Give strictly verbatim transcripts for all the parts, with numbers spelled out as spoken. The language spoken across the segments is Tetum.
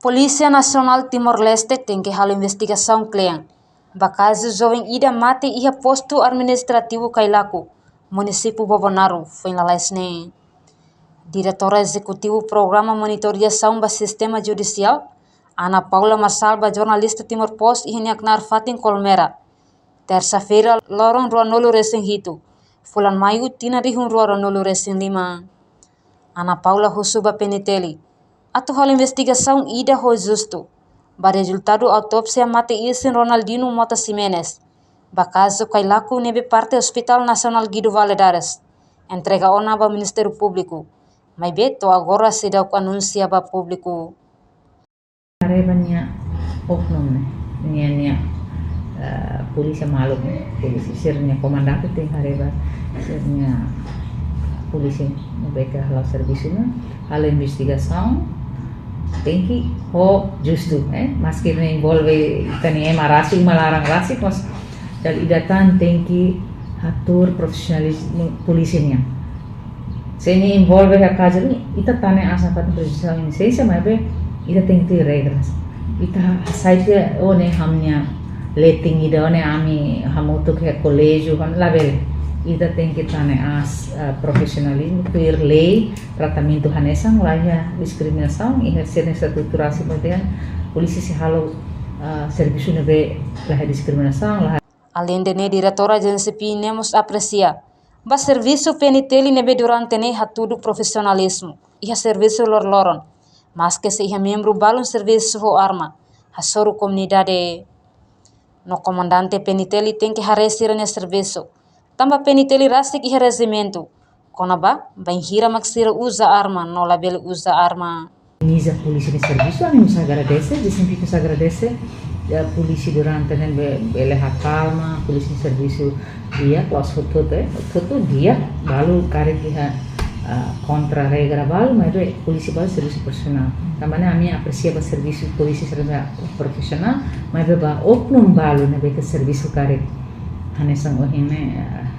Polísia Nasionál Timor-Leste tenke halo investigasaun kle'an ba kazu joven ida mate iha postu administrativu Kailaku, munisípiu Bobonaro, foin lalais ne'e. Diretora Ezekutivu Programa Monitorizasaun ba Sistema Judisiál, Ana Paula Marçal, ba jornalista Timor Post iha nia knaar fatin Colmera, tersa-feira, loron ruanulu-resin-hitu, fulan Maiu, tinan rihun rua ruanulu-resin-lima. Ana Paula husu ba P N T L atu halo investigasaun ida ho justu ba rezultadu autópsia mate-isin Ronaldinho Mota Ximenes, ba kazu Kailaku ne'ebé parte Hospital Nasionál Guido Valadares entrega ona ba Ministériu Públiku, maibé to'o agora seidauk anunsia ba públiku. Haree ba nia oknum ne'e, nia, nia, eh, polísia maluk ne'e, polísia sira-nia komandante tenke haree ba sira-nia polísia ne'ebé ke halo servisu ne'e, halo investigasaun, tenke ho justu, eh, maski ne'e envolve ita-nia ema rasik, uma laran rasik, mas dala ida tan tenke hatuur profisionalizmu polísia nian. Se nia envolve iha kazu ne'e, ita tane aas nafatin prejudisiál in absentia, maibé ita tenke tuir regras. Ita hasai tiha, oh, ne'e ami-nia leting ida, oh, ne'e ami hamutuk iha koléjiu, kan labele. Ita tenke tane aas, eh, profisionalizmu, tuir lei, tratamentu hanesan, laiha diskriminasaun, iha sira-nia estatutu rasik mós dehan polísia sei halo, eh, servisu ne'ebé laiha diskriminasaun, laiha. Aleinde ne'e, diretora Ajénsia P N ne'e mós apresia ba servisu P N T L ne'ebé durante ne'e hatudu profisionalizmu iha servisu loroloron, maske sei iha membru balun servisu ho arma, hasoru komunidade. No komandante P N T L tenke haree sira-nia servisu, tanba P N T L rasik iha rejimentu kona-ba bainhira mak sira uza arma no labele uza arma. Niza polísia nia servisu, ami mós agradese, desempenhu mós agradese, ya, polísia durante ne'e be-, bele hakalma, polísia nia servisu di'ak, klaus hotu-hotu, eh, hotu-hotu di'ak, balu karik iha, ah, kontra regra balu, maibé polísia balu servisu profisionál. Tanba ne'e ami apresia ba servisu polísia sira-nia profisionál, maibé ba oknum balu ne'ebé ke servisu karik hanesan ohin ne'e, ah,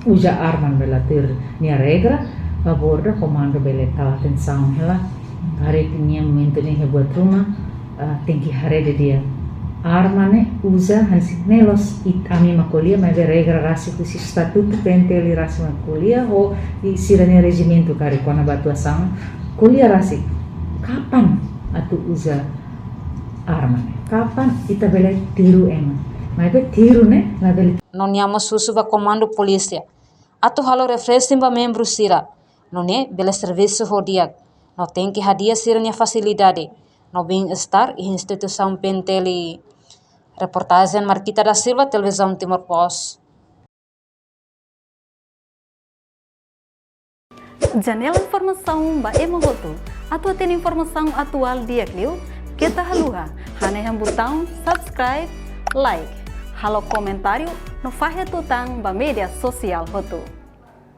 uza arma ne'ebé la tuir nia regra, favór ida komandu bele tau atensaun hela. Karik nia momentu ne'e iha buat ruma, ah, tenke haree didi'ak. Arma ne'e uza hanesan ne'e loos, it-, ami mak ko'alia, maibé regra rasik husi estatutu P N T L rasik mak ko'alia, ho i sira-nia rejimentu karik kona-ba atuasaun ko'alia rasik kapan atu uza arma ne'e, kapan ita bele tiru ema. Maibé tiru ne'e labele. No nia mós husu ba komandu polísia atu halo refreshing ba membru sira, nune'e bele servisu ho di'ak, no tenke hadi'a sira-nia fasilidade no bem-estar iha instituisaun P N T L. Reportajen Marquita da Silva, Televizaun Timor Post. Janela informasaun ba ema hotu. Atu hatene informasaun atuál di'ak liu, keta haluha hanehan butaun subscribe, like, halo komentáriu no fahe tutan ba média sosiál hotu.